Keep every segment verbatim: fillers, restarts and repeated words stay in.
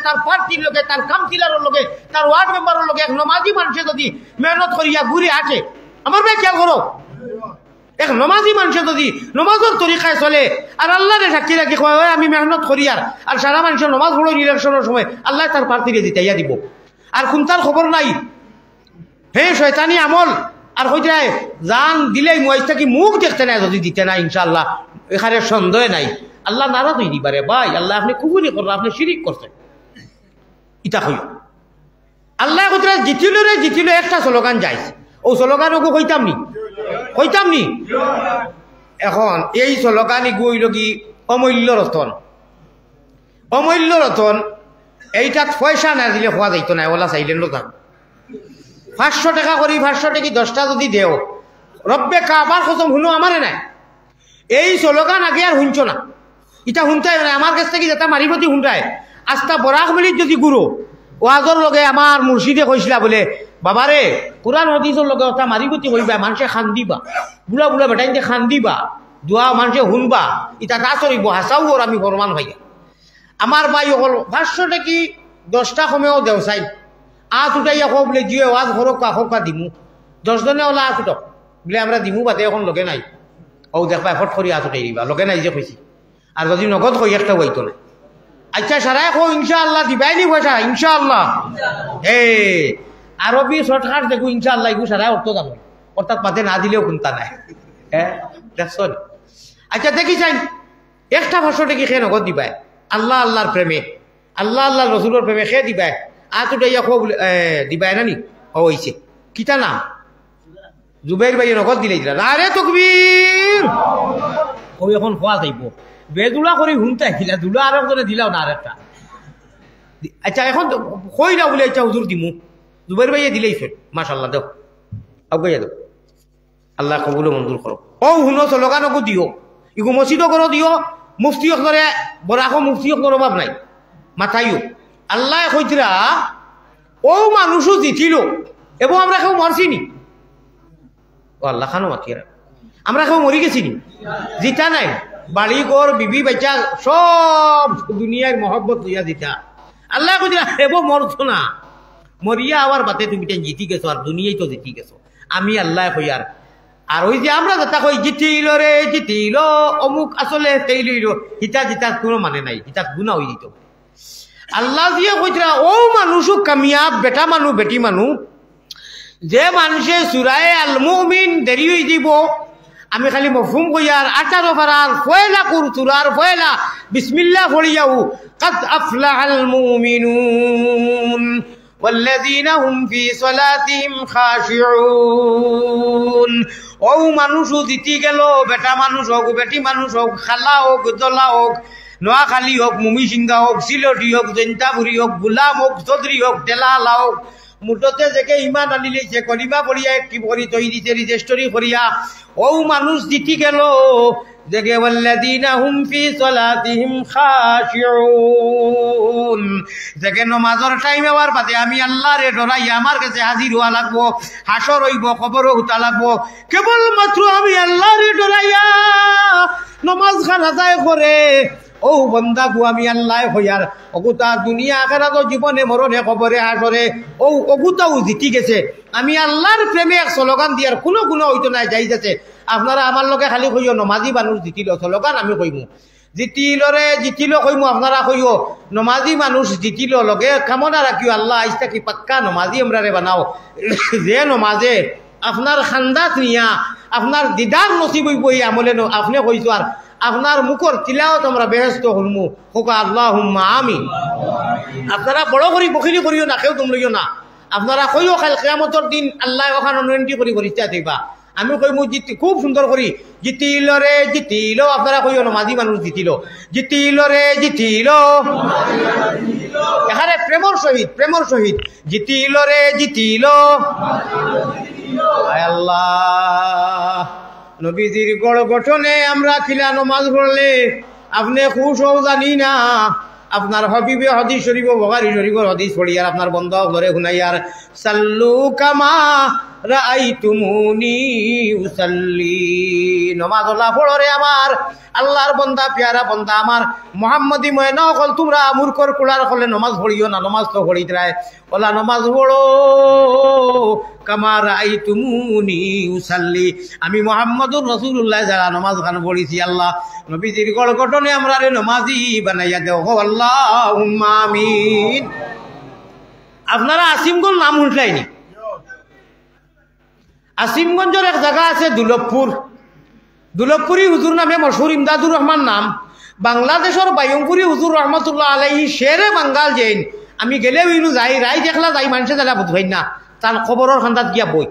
তার প্রার্থীর লগে, তার কাউন্সিলরর লগে, তার ওয়ার্ড মেম্বারর লগে এক নমাজি মানষে যদি মেহনত করিয়া ঘুরে আসে, আমার ভাই খেয়াল করো, এক নমাজি মানষে যদি নমাজর তরিকায় চলে আর আল্লাহরে সাক্ষী রাখি কয়, "ওই আমি মেহনত করিয়ার, আর সারা মানষে নমাজ পড়ইন ইলেকশনর সময়, আল্লায় তার প্রার্থীরে জিতাইয়া দিবো।" আর কুন্তার খবর নাই, হে শয়তানি আমল, আর কইতায়, "জান দিলাইমু, আইজ থাকি মুখ দেখতে নায়, যদি দিতে না, ইনশাআল্লাহ, এখানে সন্দেহ নাই।" আল্লাহ নারাজ অইযিবা রে ভাই, আল্লায় আপনে কুফুরি কররা, আপনে শিরিক করছইন। ইতা কইও। আল্লায় কইতরা, "জিতিলো রে, জিতিলো", একটা স্লোগান যাইছে। অউ স্লোগান অগু কইতাম নি? কইতাম নি? এখন এই স্লোগান ইগু অইলো কি অমূল্য রতন। অমূল্য রতন, এইটাত পয়সা না দিলে খোয়া যাইতো না, ওলা সাইলেন্ট থাক। পাঁচশো টেকা করি, পাঁচশো টেকি দশটা যদি দেও, রব্বে কাবার কসম, হুনো আমারে নায়। এই স্লোগান আগে আর হুনছো না, ইটা হুনতায় না। আমার গেছ থাকি যেটা মারিফতি হুনতায়, আস্তা বরাক মিলিত যদি ঘুরো, ওয়াজর লগে আমার মুর্শিদে কইছিলা বুলে, "বাবারে, কুরআন হাদিসর লগে ওটা মারিফতি কইবা, মানষে কান্দিবা, বুড়া বুড়া বেটাইন্তে কান্দিবা, দোয়া মানষে হুনবা, ইটা কাজ অইবো, হাছাউ অর আমি ফরমান পাইয়া।" আমার ভাই অকল পাঁচশো টেকি দশটা কমেও দেও চাইন, আত উঠাইয়া কও বুলে, "জিও, ওয়াজ করউক্কা, করউক্কা দিমু।" দশ জনে ওলা আত উঠাও বুলে, "আমরা দিমু বাদে, এখন লগে নাই।" অউ দেখবায় ফট করি আত উঠাই দিবা, লগে নাই যে কইছি। আর যদি নগদ কই, একটাও আইতো না। আচ্ছা, সারায় কও, "ইনশাআল্লাহ দিবায় নি পয়সা, ইনশাআল্লাহ।" এ, আরবি শর্টকাট দেখো, ইনশাআল্লাহ, ইগু সারায় অর্থ জানো। অর্থাৎ মাতে না দিলেও কুন্তা নাই। হ্যাঁ, দেখছো নি? আচ্ছা, দেখি চাইন, একটা পাঁচশো টেকি কে নগদ দিবায়? আল্লাহ আল্লাহর প্রেমে, আল্লাহ আল্লাহর রসুলর প্রেমে কে দিবায়? আত উঠাইয়া কও বুলে, এ, দিবায় না নি? অউ অইছে। কিতা নাম? জুবাইর ভাইয়ে নগদ দিলাইতরা। নারে তকবীর! অউ এখন খোয়া যাইবো। বেজুড়া করি হুনতায় দিলা, দুলা আরক জনে দিলাও না আরেকটা। দি-, আচ্ছা, এখন তো কইলা বুলে, "আচ্ছা হুজুর দিমু।" জুবাইর ভাইয়ে দিলাইছইন। মাশাআল্লাহ, দেও। আগুয়াইয়া দেও। আল্লায় কবুল ও মঞ্জুর করো। অউ হুনো, স্লোগান অগু দিও। ইগু মসজিদো করো দিও, মুফতি অকলরে, বরাকো মুফতি অকলর অভাব নাই। মাতাইও। আল্লায় কইতরা, অউ মানুষও জিতিলো, এবো আমরা কেউ মরছি নি? ও আল্লাহ, খানো মাতিয়ার। আমরা কেউ মরি গেছি নি? জিতা নাই। বাড়ি ঘর, বিবি, বাচ্চা, সব দুনিয়ার মহব্বত লইয়া জিতা। আল্লায় কইতরা, "এবো মরছো না। মরিয়া আওয়ার বাদে তুমি তাইন জিতি গেছো, আর দুনিয়ায় তো জিতি গেছো।" আমি আল্লায় কইয়ার। আর ওই যে আমরা যেটা কই, "জিতিল রে, জিতিল, অমুক আসলে ফেইল অইল", হিতা জিতার কোনো মানে নাই, হিতা গুনা অই দিত। আল্লায় যে কইতরা, অউ মানুষও কামিয়াব, বেটা মানু, বেটি মানু, যে মানষে সুরায়ে আল মুমিন দেরি অই দিব, আমি খালি মফহুম কইয়ার, আঠারো পারার পয়লা কুর সুরার পয়লা বিসমিল্লাহ পড়িয়াউ, "কাদ আফলাহাল মুমিনুন, ওয়াল্লাযীনা হুম ফী সালাতিহিম খাশিউন।" অউ মানুষও জিতি গেল, বেটা মানুষ অউক, বেটি মানুষ অউক, খালা অউক, দলা অউক, নোয়াখালী অউক, মুমিসিংহা অউক, সিলটি অউক, জৈন্তাপুরি অউক, গুলাম অউক, চৌধুরী অউক, ঠেলাআলা অউক, মুঠতে যেগে ইমান আনিলিছে, কলিমা পড়িয়া একটি করি তৈরিতে রেজিস্ট্রি করিয়া, অউ মানুষ জিতি গেল। যেগে "ওয়াল্লাযীনা হুম ফী সালাতিহিম খাশিউন।" যেগে নমাজর টাইম অওয়ার বাদে আমি আল্লারে ডরাইয়া আমার গেছে হাজির অওয়া লাগবো, হাশর অইবো, কবরো হুতা লাগবো। কেবলমাত্র আমি আল্লারে ডরাইয়া নমাজ খান আদায় করে, অউ বন্দাগু আমি আল্লায় কইয়ার, অগুতা দুনিয়া আখেরাতো জীবনে মরণে কবরে হাশরে, অউ অগুতাউ জিতি গেছে। আমি আল্লার প্রেমে এক স্লোগান দিয়ার কুনু গুনা অইতো নায়, জায়েজ আছে। আপনারা আমার লগে খালি কইও, "নমাজি মানুষ জিতিল", স্লোগান আমি কইমু, "জিতিল রে, জিতিল" কইমু, আপনারা কইও, "নমাজি মানুষ জিতিল", লগে কামনা রাখিও, "আল্লাহ, আইজ থাকি পাক্কা নমাজি আমরারে বানাও।" যে নমাজে আপনার খান্দাত নিয়া, আপনার দিদার নসিব অইবো, এই আমলে ন-, আপনে কইছো, আর আপনার মুখর তিলাওয়াত আমরা বেহেস্তো হুনমু। কউক্কা আল্লাহুম্মা আমিন। আপনারা বড় করি বখিলি করিও না, কেউ দম লইও না। আপনারা কইও, কাইল কিয়ামতর দিন আল্লায় অখানো নন্ডি করি ফিরিস্তা দিবা। আমি কইমু জিতি-, খুব সুন্দর করি, "জিতিল রে, জিতিল", আপনারা কইও, "নমাজি মানুষ জিতিল।" "জিতিল রে, জিতিল।" এখানে প্রেমর সহিত, প্রেমর সহিত, "জিতিল রে, জিতিল।" আয় আল্লাহ, নবীজির গড় গঠনে আমরা কিলা নমাজ পড়লে আপনে খুশ অও জানি না। আপনার হাবিবে হাদিস শরিফো, বুখারী শরিফর হাদিস পড়িয়ার আপনার বন্দা অকলরে হুনাইয়ার, "সাল্লু কামা রাআইতুমুনি উসাল্লি। নমাজ অলা পড়ো রে আমার আল্লার বন্দা, পিয়ারা বন্দা আমার, মোহাম্মদী ময়না অকল, তুমরা মুরগর কুলার অকলে নমাজ পড়িও না, নমাজ তো পড়িতরায়, অলা নমাজ পড়ো। কামা রাআইতুমুনি উসাল্লি, আমি মোহাম্মদুর রাসূলুল্লাহ যারা নমাজ খান পড়িছি আল্লাহ, নবীজির গড় গঠনে আমরারে নমাজি বানাইয়া দেও, কও আল্লাহুম্মা আমিন। আপনারা আসিমগঞ্জ নাম হুনছইন নি? আসিমগঞ্জর এক জাগা আছে দুলভপুর, দুলভপুরি হুজুর নামে মশহুর ইমদাদুর রহমান নাম। বাংলাদেশর বাইয়মপুরি হুজুর রহমতুল্লাহ আলাইহি শেরে বাঙ্গাল যেইন, আমি গেলেউ ইনো যাই, রাইত একলা যাই, মানষে যারা বুঝ পাইন না, তান কবরর কান্দাত গিয়া বই।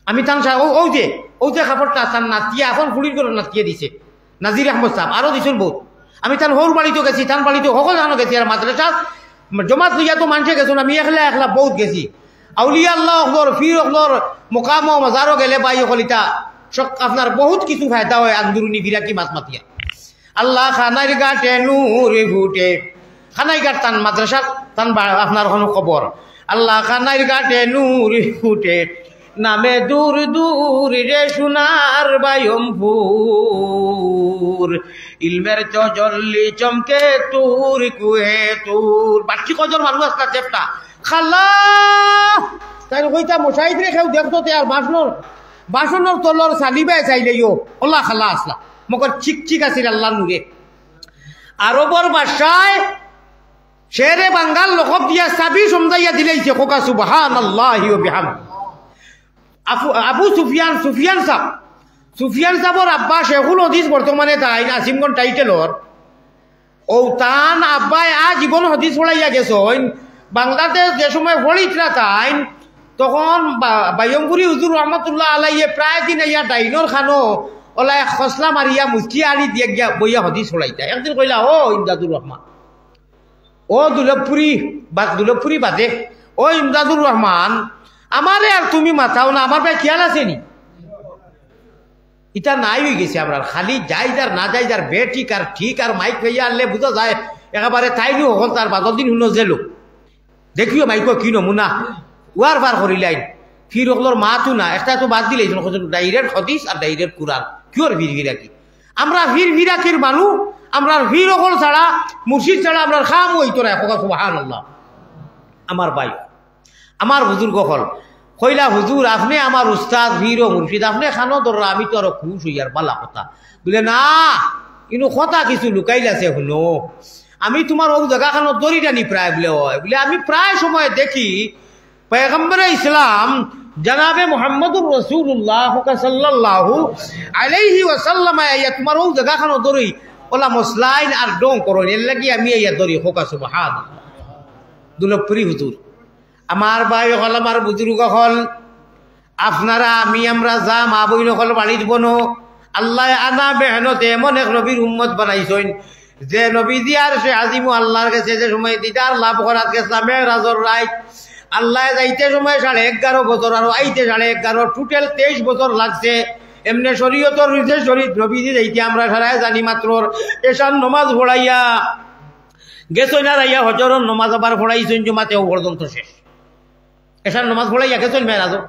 আমি তান সা-, অউ, অউ যে, অউ যে কাপড়টা তান নাতিয়ে, আপন ফুড়ির ঘরর নাতিয়ে দিছে, নাজির আহমদ সাব, আরো দিছইন বউত। আমি তান হউর বাড়িত গেছি, তান বাড়িত হকল জানো গেছি, আর মাদ্রাসাত জমাত লইয়া তো মানষে গেছইন, আমি একলা একলা বউত গেছি। আউলিয়া আল্লাহ অকলর, পীর অকলর মকাম ও মাজারো গেলে ভাই অকল ইতা সক-, আপনার বউত কিছু ফায়দা অয় আন্দুরুনি ফিরাকি মাত মাতিয়া। আল্লাহ খানাইর ঘাটে নূর ফুটে, খানাইঘাট তান মাদ্রাসা, তান বা-, আপনার অনো কবর। আল্লাহ খানাইর ঘাটে নূর ফুটে, নামে দূর দূর রে সোনার বাইয়মপুর। ইলমের তজল্লি চমকে তুর কুহে তুর। বাকি কয়জন মানুষ আছলা চেষ্টা খালা। তাইন কইতা মশাইদরে কেউ দেখতো তে আর বাসনর, বাসনর তলর সালিবায় চাইলেইও অলা খালা আছলা। মগর চিকচিক আছিল আল্লার নূরে। আরবর বাদশায় শেরে বাঙ্গাল লকব দিয়া চাবি সমজাইয়া দিলাইছে, কউক্কা সুবহানাল্লাহি ওয়া বিহামদিহি। আফু-, আবু সুফিয়ান, সুফিয়ান সাব, সুফিয়ান সাবর আব্বা শেখুল হদিস বর্তমানে তাইন আসিমগঞ্জ টাইটেলর। অউ তান আব্বায় আজীবন হদিস পড়াইয়া গেছইন। বাংলাদেশ যে সময় পড়িতরা তাইন, তখন বা-, বাইয়মপুরি হুজুর রহমতুল্লাহ আলাইয়ে প্রায় দিন আইয়া ডাইনর খানো অলা এক খসলা মারিয়া মুচকি আনি দিয়া গিয়া বইয়া হদিস পড়াইতা। একদিন কইলা, "ও ইমদাদুর রহমান, ও দুলভপুরি বা-, দুলভপুরি বাদে, ও ইমদাদুর রহমান, আমারে আর তুমি মাতাও না, আমার বায় খিয়াল আছে নি?" ইতা নাই অইগেছে আমরার। খালি জাইজ আর না জাইজ আর বেঠিক আর ঠিক আর মাইক পাইয়া আনলে বুঝা যায় একেবারে তাইনউ অকল তার বাদর দিন হুনো যে লোক। দেখিও মাইকো কি নমুনা, ওয়ার পার করিলাইন। পীর অকলর মাতউ না, একটা তো বাদ দিলাইছইন, direct হদিস আর direct কুরআন। কিওর পীর ফিরাকি? আমরা পীর ফিরাকির মানুষ, আমরার পীর অকল ছাড়া, মুর্শিদ ছাড়া আমরার কাম অইতো নায়, কউক্কা সুবহানাল্লাহ। আমার ভাই, আমার বুজুর্গ অকল কইলা, "হুজুর, আপনে আমার উস্তাদ, পীর ও মুর্শিদ, আপনে খানো ধররা, আমি তো আরো খুশ অইয়ার, বালা কথা।" বুলে, "না, ইনো কথা কিছু লুকাইল আছে, হুনো। আমি তুমার অউ জাগাখানো ধরি টানি প্রায়," বুলে, "অয়।" বুলে, "আমি প্রায় সময় দেখি পয়গম্বরে ইসলাম জনাবে মুহাম্মদুর রাসূলুল্লাহ সাল্লাল্লাহু আলাইহি ওয়াসাল্লাম আইয়া তুমার অউ জাগাখানো ধরি, অলা মসলাইন আর ঢং করইন, এরলাগি আমি আইয়া ধরি," কউক্কা সুবহানাল্লাহ। দুলভপুরি হুজুর। আমার ভাই অকল, আমার বুজুর্গ অকল, আপনারা, আমি, আমরা যা মা বইন অকল বাড়িত বনো, আল্লায় আনা মেহনতে এমন এক নবীর উম্মত বানাইছইন, যে নবীজি আরশে আজিমো আল্লার গেছে যে সময় দিদার লাভ করাত গেছলা মেরাজর রাইত, আল্লায় যাইতে সময় সাড়ে এগারো বছর আর আইতে সাড়ে এগারো, total তেইশ বছর লাগছে। এমনে শরীয়তর নির্দেশ শরীফ নবীজি যাইতে আমরা সারায় জানি মাত্র এশার নমাজ পড়াইয়া গেছইন, আর আইয়া হজরর নমাজ আবার পড়াইছইন জুমাতে, অউ পর্যন্ত শেষ। এশার নমাজ পড়াইয়া গেছইন মেরাজো।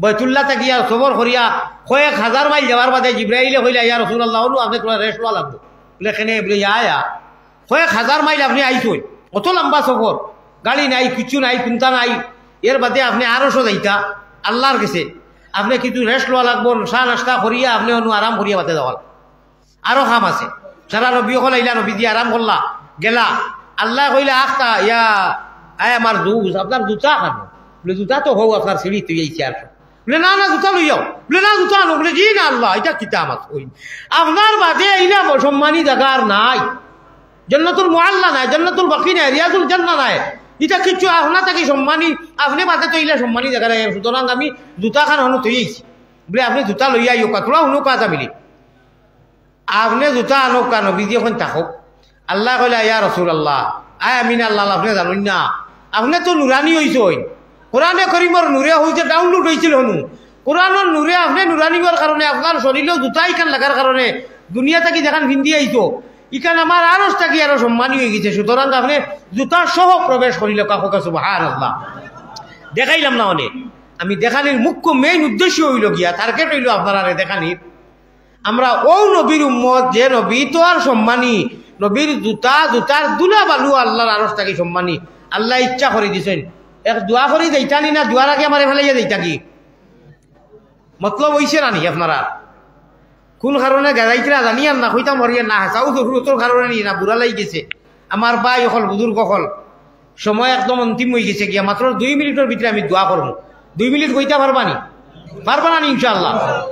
বয়তুল্লাহ থাকিয়া সফর করিয়া কয়েক হাজার মাইল যাওয়ার বাদে জিব্রাইলে কইলা, "ইয়া রাসূলুল্লাহ, অনো আপনে থুড়া rest লওয়া লাগবো।" বুলে, "কেনে?" বুলে, "ইয়া, ইয়া, কয়েক হাজার মাইল আপনে আইছইন, অত লম্বা সফর, গাড়ি নাই, কিচ্ছু নাই, কুন্তা নাই, এর বাদে আপনে আরশো যাইতা আল্লার গেছে, আপনে কিছু rest লওয়া লাগবো, চা নাস্তা করিয়া আপনে অনো আরাম করিয়া বাদে যাওয়া লাগবো।" আরো কাম আছে। সারা নবী অকল আইলা, নবীজি আরাম করলা, গেলা। আল্লায় কইলা, "আখতা, ইয়া, আয় আমার দুস্ত, আপনার জুতা খানো।" বুলে, "জুতা তো হউ আপনার সিঁড়িত থুই আইছি আর।" বুলে, "না, না, জুতা লইয়াও।" বুলে, "না, জুতা আনো।" বুলে, "জি না আল্লাহ, ইটা কিতা মাত কইন? আপনার বাদে ইলা সম্মানী জাগা আর নাই। জান্নাতুল মুআল্লা নাই, জান্নাতুল বাকি নাই, রিয়াজুল জান্নাহ নাই। ইটা কিচ্ছু আপনা থাকি সম্মানী, আপনে বাদে তো ইলা সম্মানী জাগা নাই। সুতরাং আমি জুতা খান হনো থুই আইছি।" বুলে, "আপনে জুতা লইয়া আইও কা, থুড়া হুনো কা জামিলি।" আপনে জুতা আনউক্কা, নবীজি অখন থাকউক। আল্লায় কইলা, "ইয়া রাসূলুল্লাহ, আয় আমিন আল্লাহ, আপনে জানইন না, আপনে তো নুরানি অইছইন। কোরআনে করিমর নূরে হউ যে download অইছিল হনু। কোরআনর নূরে আপনে নুরানি অওয়ার কারণে আপনার শরীলো জুতা ইখান লাগার কারণে দুনিয়া থাকি যেখান ফিন্দি আইছো, ইখান আমার আরশ থাকি আরো সম্মানী অইগেছে। সুতরাং আপনে জুতা সহ প্রবেশ করিলাউক্কা।" কউক্কা সুবহানাল্লাহ। দেখাইলাম না অনে। আমি দেখানির মুখ্য মেইন উদ্দেশ্য অইলো গিয়া, টার্গেট অইলো আপনারারে দেখানির। আমরা অউ নবীর উম্মত, যে নবী তো আর সম্মানী, নবীর জুতা, জুতার ধুলা বালু আল্লার আরশ থাকি সম্মানী। আল্লায় ইচ্ছা করি দিছইন। এক দোয়া করি যাইতানি না, দোয়ার আগে আমারে ফালাইয়া যাইতা কি? মতলব অইছে না নি আপনারার? কুন কারণে গেজাইতরা জানিয়ার না, কইতাম পারিয়ার না, হাছাউ জরুরতর কারণে নি না, বুড়া লাগি গেছে। আমার ভাই অকল, বুজুর্গ অকল, সময় একদম অন্তিম অইগেছে গিয়া, মাত্র দুই মিনিটর ভিতরে আমি দোয়া করমু। দুই মিনিট কইতা পারবা নি? পারবা না নি ইনশাআল্লাহ?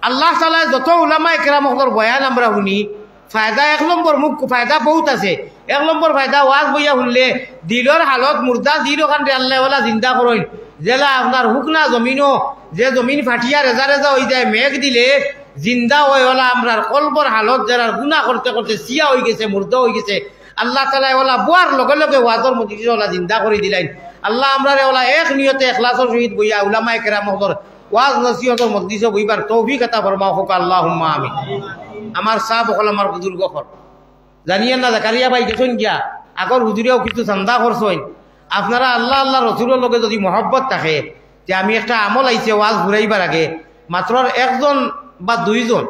আল্লাহ তাআলায় যত উলামায়ে কেরাম অকলর বয়ান আমরা হুনি, ফায়দা এক নম্বর, মুখ ফায়দা বউত আছে। এক নম্বর ফায়দা, ওয়াজ বইয়া হুনলে দিলর হালত, মুর্দা দিল অখানরে আল্লায় ওলা জিন্দা করইন। যেলা আপনার হুকনা জমিনো, যে জমিন ফাটিয়া রেজা রেজা অইযায়, মেঘ দিলে জিন্দা অয়, ওলা আমরার কলবর হালত যেরার গুনা করতে করতে সিয়া অইগেছে, মুর্দা অইগেছে, আল্লাহ তাআলায় ওলা বওয়ার লগে লগে ওয়াজর মজলিসে ওলা জিন্দা করি দিলাইন। আল্লাহ আমরারে ওলা এক নিয়তে এখলাসর সহিত বইয়া উলামায়ে কেরাম অকলর ওয়াজ নসিহতর মজলিসো বইবার তৌফিক আতা ফরমাও, কউক্কা আল্লাহুম্মা আমিন। আমার সাব অকল, আমার বুজুর্গ অকল, জানিয়ার না জাকারিয়া ভাই গেছইন গিয়া, আগর হুজুরেও কিছু চান্দা করছইন। আপনারা আল্লাহ, আল্লাহ রসুলর লগে যুদি মহব্বত থাকে, যে আমি একটা আমল আইছে ওয়াজ ঘুরাইবার আগে, মাত্র একজন বা দুইজন,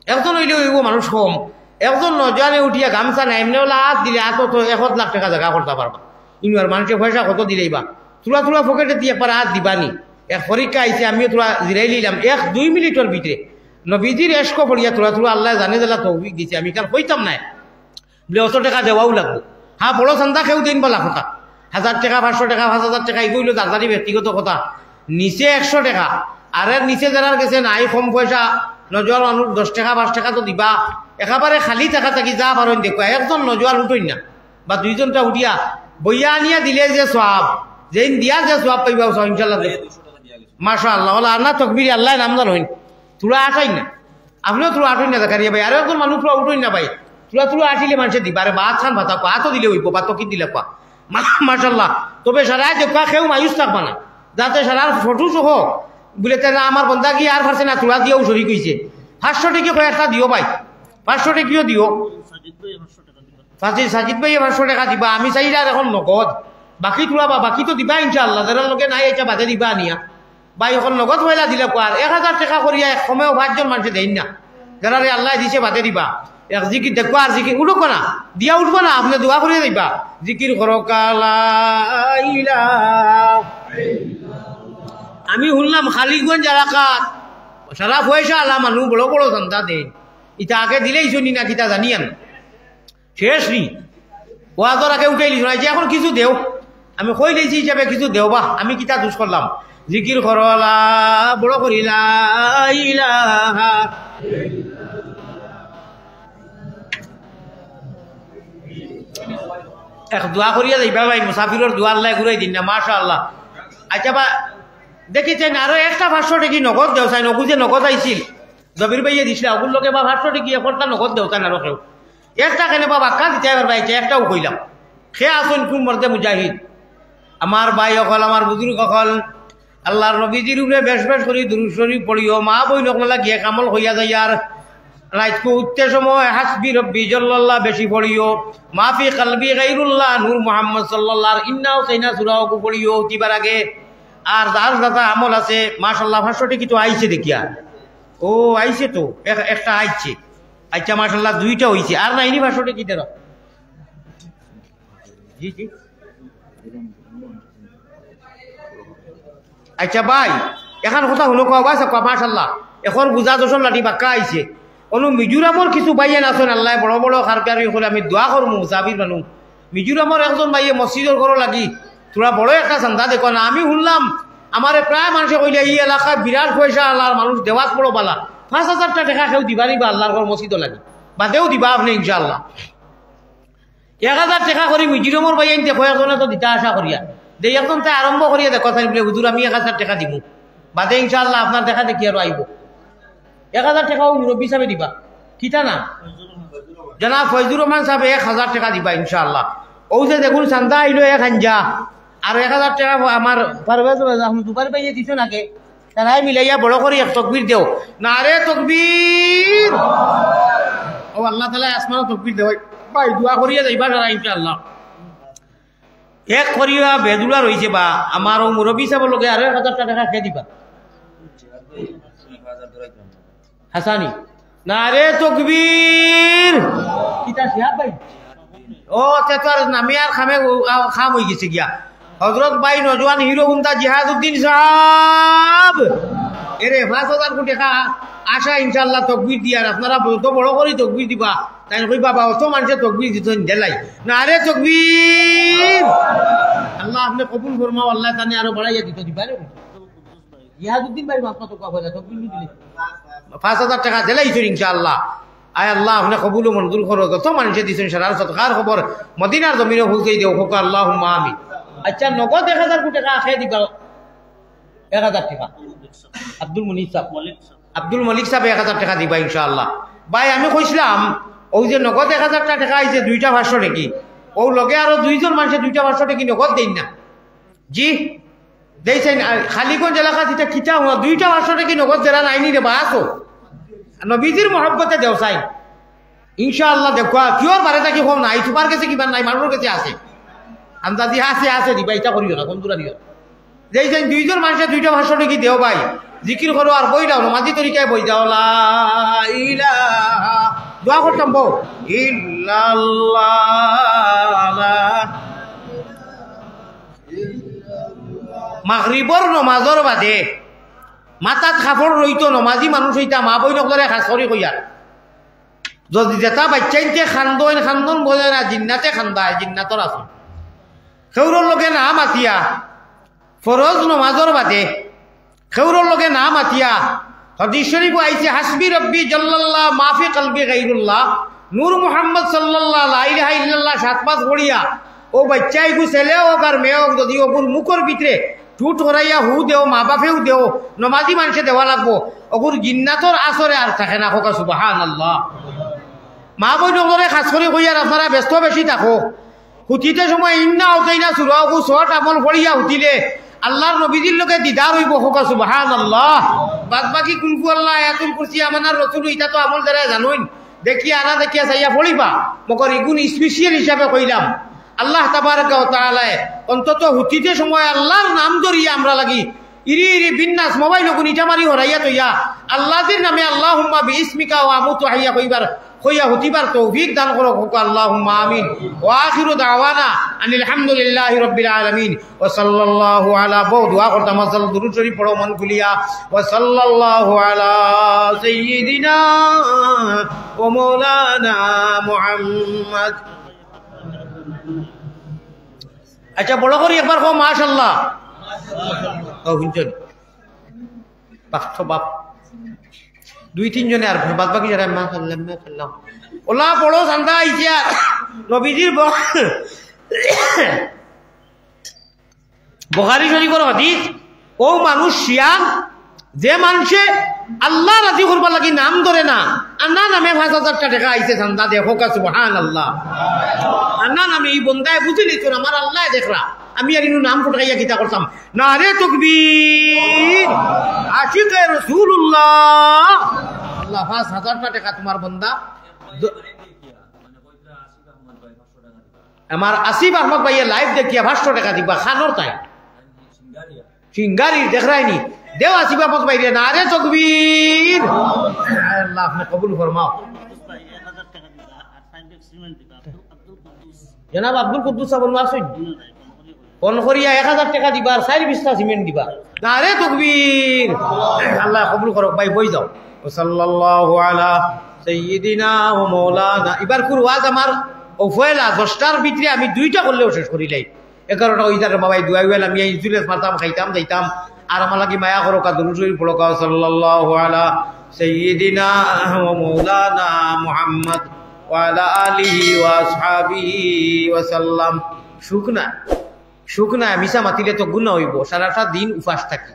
একজন অইলে অইবো, মানুষ কম, একজন নজওয়ানে উঠিয়া গামছা নাই, এমনে ওলা আত দিলে আতো তো এক লাখ টেকা জাগা করতা পারবা। ইনো আর মানষে পয়সা কত দিলাইবা, থুড়া থুড়া পকেটে দি একবার আত দিবা নি। এক পরীক্ষা আইছে, আমিও থুড়া জিরাইলিলাম, এক দুই মিনিটর ভিতরে নবীজির এশকো পড়িয়া থুড়া থুড়া আল্লায় জানে যেলা তৌফিক দিছে, আমি কাল কইতাম নায়। বলে, "অত টেকা দেওয়াউ লাগবো।" হ্যাঁ, বড় চান্দা কেউ দেইন বালা কথা। হাজার টেকা, পাঁচশো টেকা, পাঁচ হাজার টেকা, ইগু অইলো যার যার ব্যক্তিগত কথা। নিচে একশো টেকা, আর এর নিচে যেরার গেছে নাই, কম পয়সা, নজওয়ান মানুষ দশ টেকা, পাঁচ টেকা তো দিবা। একেবারে খালি থাকা থাকি যা পারইন দেখবা। একজন নজওয়ান উঠইন না, বা দুইজনটা উঠিয়া বইয়া আনিয়া দিলে যে সওয়াব, যেইন দিয়া যে সওয়াব পাইবা, সওয়াব ইনশাআল্লাহ দেইন। মাশাআল্লাহ, ওলা আল্লাহ তকবিরে আল্লায় নাম জানইন। থুড়া আটাইন না। আপনেও থুড়া আটইন না জাকারিয়া ভাই, আরো একজন মানুষ থুড়া উঠইন না ভাই। থুড়া থুড়া আটিলে মানষে দিবা, আরে ভাত খান ভাতা, ভাতও দিলে অইবো, ভাত তো কি দিলে কওয়া। মা-, মাশাআল্লাহ। তবে সারায় দেখবা কেউ মায়ুস থাকবা না, যাতে সারার ফটো সহ বলে, "তে না, আমার বন্দা কি আর পারছে না, থুড়া দিয়াও শরিক অইছে।" পাঁচশো টেকি কয়েকটা দিও ভাই, পাঁচশো টেকিও দিও। সাজিদ, সাজিদ ভাইয়ে পাঁচশো টেকা দিবা, আমি চাইরার এখন নগদ। বাকি থুড়া বা বাকি তো দিবা ইনশাআল্লাহ, যেরার লগে নাই ইটা বাদে দিবা আনিয়া। ভাই, অখন নগদ পয়লা দিলে কওয়ার, এক হাজার টেকা করিয়া এক সময়ও পাঁচজন মানষে দেইন না। যেরারে আল্লায় দিছে বাদে দিবা। এক জিকির দেখবা আর জিকির উঠো না, দিয়া উঠবা না, আপনে দোয়া করিয়া দিবা। জিকির করো কালা ইলাহা। আমি হুনলাম খালিগঞ্জ এলাকাত সারা পয়সা আলা মানুষ বড় বড় চান্দা দেইন, ইটা আগে দিলেই শুনি না কিতা জানিয়ার না। শেষ নি? ওয়াজর আগে উঠাইলিছো না, যে এখন কিছু দেও। আমি কইলাইছি হিসাবে কিছু দেও বা, আমি কিতা দুষ করলাম? জিকির করো আলা, বড় করি লা ইলাহা। এক দোয়া করিয়া যাইবা ভাই, মুসাফিরর দোয়া আল্লায় ঘুরাই দিন না, মাশাআল্লাহ। আচ্ছা বা, দেখি চাইন আরো একটা পাঁচশো টেকি নগদ দেও চাইন, অগু যে নগদ আইছিল। জবির ভাইয়ে দিছলা, অগুর লগে বা পাঁচশো টেকি একটা নগদ দেও চাইন আরো কেউ। একটা কেনে বা বাক্কা দিতায় পারবা, ইটা একটাও কইলাম। কে আছইন কুন মর্দে মুজাহিদ? আমার ভাই অকল, আমার বুজুর্গ অকল, আল্লার নবীজির উপরে বেশ বেশ করি দুরূদ শরিফ পড়িও, মা বইন অকলর লাগি এক আমল কইয়া যাইয়ার। রাইতকু উঠতে সময় হাসবি রব্বি জাল্লাল্লাহ বেশি পড়িও, মা ফি কলবি গাইরুল্লাহ নূর মুহাম্মদ সাল্লাল্লাহ, ইন্না হুসাইনা সূরা অগু পড়িও উঠিবার আগে। আর যার যত আমল আছে, মাশাআল্লাহ, পাঁচশো টেকি তো আইছে দেখিয়া। ও, আইছে তো, এক-, একটা আইছে। আচ্ছা, মাশাআল্লাহ, দুইটা অইছে। আর নাইনি পাঁচশো টেকি দেও। জি, জি। আচ্ছা ভাই, এখন কথা হুনো কওয়া, বাস কওয়া, মাশাআল্লাহ। এখন বুঝা দশর লাঠি বাক্কা আইছে। অনু মিজোরামর কিছু ভাইয়াইন আছইন, আল্লায় বড় বড় কারবারি অকল, আমি দোয়া করমু, জাবির মানু। মিজোরামর একজন ভাইয়ে মসজিদর ঘরর লাগি থুড়া বড় একটা চান্দা দেখো না। আমি হুনলাম, আমারে প্রায় মানষে কইলে, "ই এলাকায় বিরাট পয়সা আলার মানুষ, দেওয়াত বড় বালা।" পাঁচ হাজারটা টেকা কেউ দিবা নি বা আল্লার ঘর মসজিদর লাগি? বাদেও দিবা আপনে ইনশাআল্লাহ। এক হাজার টেকা করি মিজোরামর ভাইয়াইন্তে কয়েকজনে তো দিতা আশা করিয়া। দেই একজন তাই আরম্ভ করিয়া দেখো, তাই বলে, "হুজুর, আমি এক হাজার টেকা দিমু।" বাদে ইনশাআল্লাহ আপনার দেখা দেখি আরো আইবো। এক হাজার টেকাও মুরব্বি সাবে দিবা। কিতা না? জনাব ফয়জুর রহমান সাবে এক হাজার টেকা দিবা ইনশাআল্লাহ। অউ যে দেখুন চান্দা আইলো এক হাঞ্জা। আর এক হাজার টেকা আমার পারভেজ আহমদ জুবাইর ভাইয়ে দিছইন আগে। তারাই মিলাইয়া বড় করি এক তকবির দেও। নারে তকবির। ও আল্লাহ তাআলা আসমানো তকবির দেও। ভাই দোয়া করিয়া যাইবা তারা ইনশাআল্লাহ। এক করিয়া বেদুলা রইছে বা, আমার অউ মুরব্বি সাবর লগে আরো এক হাজার টেকা কে দিবা? হাসানি। নারে তকবীর। কিতা শিহাব ভাই? ও, তে তো আর নামে আর খামে, ও, আ, খাম অইগেছে গিয়া। হযরত ভাই নওজোয়ান হিরো হুন্ডা জিহাদুদ্দিন সাব। এরে, পাঁচ হাজার কোটি টেকা আশা ইনশাআল্লাহ তকবীর দিয়ার, আপনারা বড়, বড় করি তকবীর দিবা। তাইন কইবা, "বা, অত মানষে তকবীর দিছইন, দেলাই।" নারে তকবীর। আল্লাহ আপনে কবুল ফরমাও, আল্লায় তানে আরো বাড়াইয়া দিতো দিবা রে। জিহাদুদ্দিন ভাইর মাত মাতো কওয়া অইলা, তকবীর নি দিলে। পাঁচ হাজার টেকা দিলাইছইন ইনশাআল্লাহ। আয় আল্লাহ, আপনে কবুল ও মঞ্জুর করো। যত মানষে দিছইন, সারার সদকার খবর মদিনার জমিনো পৌঁছাই দেও, কউক্কা আল্লাহুম্মা আমিন। আচ্ছা, নগদ এক হাজার কোটি টেকা কে দিবা? এক হাজার টেকা। আব্দুল মুনিব সাব। আব্দুল মলিক সাব এক হাজার টেকা দিবা ইনশাআল্লাহ। ভাই, আমি কইছিলাম, অউ যে নগদ এক হাজার টেকা আইছে, দুইটা পাঁচশো টেকি, অউ লগে আরো দুইজন মানষে দুইটা পাঁচশো টেকি নগদ দেইন না। জি, দেইছইন, আ, খালিগঞ্জ এলাকাত ইটা কিতা অইলো? দুইটা পাঁচশো টেকি নগদ দেরা নাইনি রে বা, আছো। নবীজির মহব্বতে দেও চাই। ইনশাআল্লাহ দেখবা, কিওর বারে থাকি কম নাই, তুমার গেছে কিমান নাই, মানষর গেছে আছে। আন্দাজি আছে, আছে দিবা, ইটা করিও না, কমজুরা দিও না। দেইছইন দুইজন মানষে দুইটা পাঁচশো টেকি দেও ভাই, জিকির করো আর বই দাও, নমাজি তরিকায় বই দাও, লা ইলাহা, দোয়া করতাম বউ, ইল্লাল্লাহ। মাগরিবর নমাজর বাদে মাথাত কাপড় রইতো, নমাজি মানুষ অইতা, মা-বইন অকলরে খাছ করি কইয়ার। যদি যেতা বাইচ্চাইন্তে কান্দইন, কান্দন বুঝে না, জিন্নাতে কান্দায়, জিন্নাতর আসল। কেউরর লগে না মাতিয়া, ফরজ নমাজর বাদে কেউরর লগে না মাতিয়া, হাদিস শরিফো আইছে, "হাসবি রব্বি জাল্লাল্লাহ, মাফি কলবি গাইরুল্লাহ।" নূর মুহাম্মদ সাল্লাল্লাহ, লা ইলাহা ইল্লাল্লাহ সাত পাঁচ পড়িয়া, অউ বাইচ্চাইগু ছেলে অউক আর মেয়ে অউক, যদি অগুর মুখর ভিতরে ঠুট করাইয়া হু দেও, মা-বাফেউ দেও, নমাজি মানষে দেওয়া লাগবো, অগুর জিন্নাতর আসরে আর থাকে না, কউক্কা সুবহানাল্লাহ। মা-বইন অকলরে খাছ করি কইয়ার, আপনারা ব্যস্ত বেশি থাকো, হুতিতে সময় ইন্না আতাইনা সুরা অগু ছট আমল পড়িয়া হুতিলে আল্লার নবীজির লগে দিদার অইবো, কউক্কা সুবহানাল্লাহ। বাদ বাকি কুলহু আল্লাহ, আয়াতুল কুরসি, আমানার রসুল, ইতা তো আমল যারা জানইন, দেখিয়া আনা দেখিয়া চাইয়া পড়িবা। মগর ইগুন special হিসাবে কইলাম, আল্লাহ তাবারাকা ওয়া তাআলায় অন্তত হুতিতে সময় আল্লার নাম ধরিয়া আমরার লাগি ইরি ইরি বিন্নাস মোবাইল অগুন ইটা মারি হরাইয়া থইয়া, আল্লাজির নামে আল্লাহুম্মা বিইসমিকা ওয়া আমুতু ওয়া আহইয়া কইবার, কইয়া হুতিবার তৌফিক দান করো, কউক্কা আল্লাহুম্মা আমিন। ওয়া আখিরু দাওয়ানা আনিল হামদুলিল্লাহি রাব্বিল আলামিন। ওয়া সাল্লাল্লাহু আলা, বউ দোয়া করতাম, আসল দুরূদ শরিফ পড়ো মন খুলিয়া। ওয়া সাল্লাল্লাহু আলা সাইয়্যিদিনা ওয়া মাওলানা মুহাম্মদ। আচ্ছা, বড় করি একবার কও, মাশাআল্লাহ। ও, হুনছইন? বাপ তো বাপ। দুই তিনজনে আর বাদ বাকি যারা মাশাআল্লাহ, মাশাআল্লাহ। ওলা বড় চান্দা আইছে আর নবীজির ব-, বুখারী শরিফর হাদিস, অউ মানুষ শিয়ান, যে মানষে আল্লাহ রাজি করবার লাগি নাম ধরে না, আন্না নামে পাঁচ হাজারটা টেকা আইছে চান্দা দে, কউক্কা সুবহানাল্লাহ। আন্না নামে ই বন্দায় বুঝিলিছইন, আমার আল্লায় দেখরা, আমি আর ইনু নাম ফুটকাইয়া কিতা করতাম? নারে তকবীর, আশিকে রাসূলুল্লাহ। আল্লাহ, পাঁচ হাজারটা টেকা তুমার বন্দা দ-, আমার আসিফ আহমদ ভাইয়ে live দেখিয়া পাঁচশো টেকা দিবা, খানোর তাই। সিঙ্গারি দেখরায়নি। দেও আসিফ আহমদ ভাইরে, নারে তকবীর। আল্লাহ, আপনে কবুল ফরমাও। জনাব আব্দুল কুদ্দুস সাব আছইন? ফোন করিয়া এক হাজার টেকা দিবা আর চাইর বিছনা সিমেন্ট দিবা। নারে তকবীর। আল্লাহ কবুল করউক ভাই, বই যাও। ওয়া সাল্লাল্লাহু আলা সাইয়্যিদিনা ওয়া মাওলানা। ইবারকুর ওয়াজ আমার অউ পয়লা দশটার ভিতরে আমি দুইটা করলেও শেষ করিলাই। এগারোটা অইযার বাবা, এই দুয়াই ওয়াল আমি এই জুলেস মারতাম, খাইতাম, যাইতাম। আর আমার লাগি মায়া করউক্কা, দুরূদ শরিফ পড়উক্কা, সাল্লাল্লাহু আলা সাইয়্যিদিনা ওয়া মাওলানা মুহাম্মদ ওয়া আলা আলিহি ওয়া আসহাবিহি ওয়া সাল্লাম। শুকনা, শুকনা মিছা মাতিলে তো গুনা অইবো। সারাটা দিন উপাস থাকি।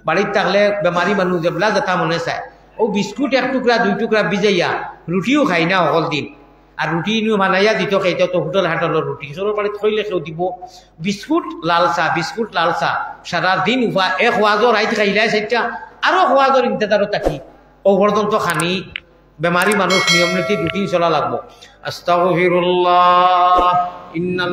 বাড়িত থাকলে বেমারি মানুষ যেবলা যেতা মনে চায়, অউ বিস্কুট এক টুকরা দুই টুকরা ভিজাইয়া রুটিও খাই না হকল দিন। আর রুটি ইনু বানাইয়া দিতো খাইতো তো হোটেল হাটলর রুটি। চোরর বাড়িত কইলে কেউ দিবো? বিস্কুট লাল চা, বিস্কুট লাল চা। সারা দিন উপা-, এক ওয়াজও রাইত খাইলায় চাইরটা, আরো ওয়াজর ইন্তজারও থাকি। অউ পর্যন্ত খানি বেমারি মানুষ নিয়ম নীতি রুটিন চলা লাগবো। আস্তাগফিরুল্লাহ, ইন্নাল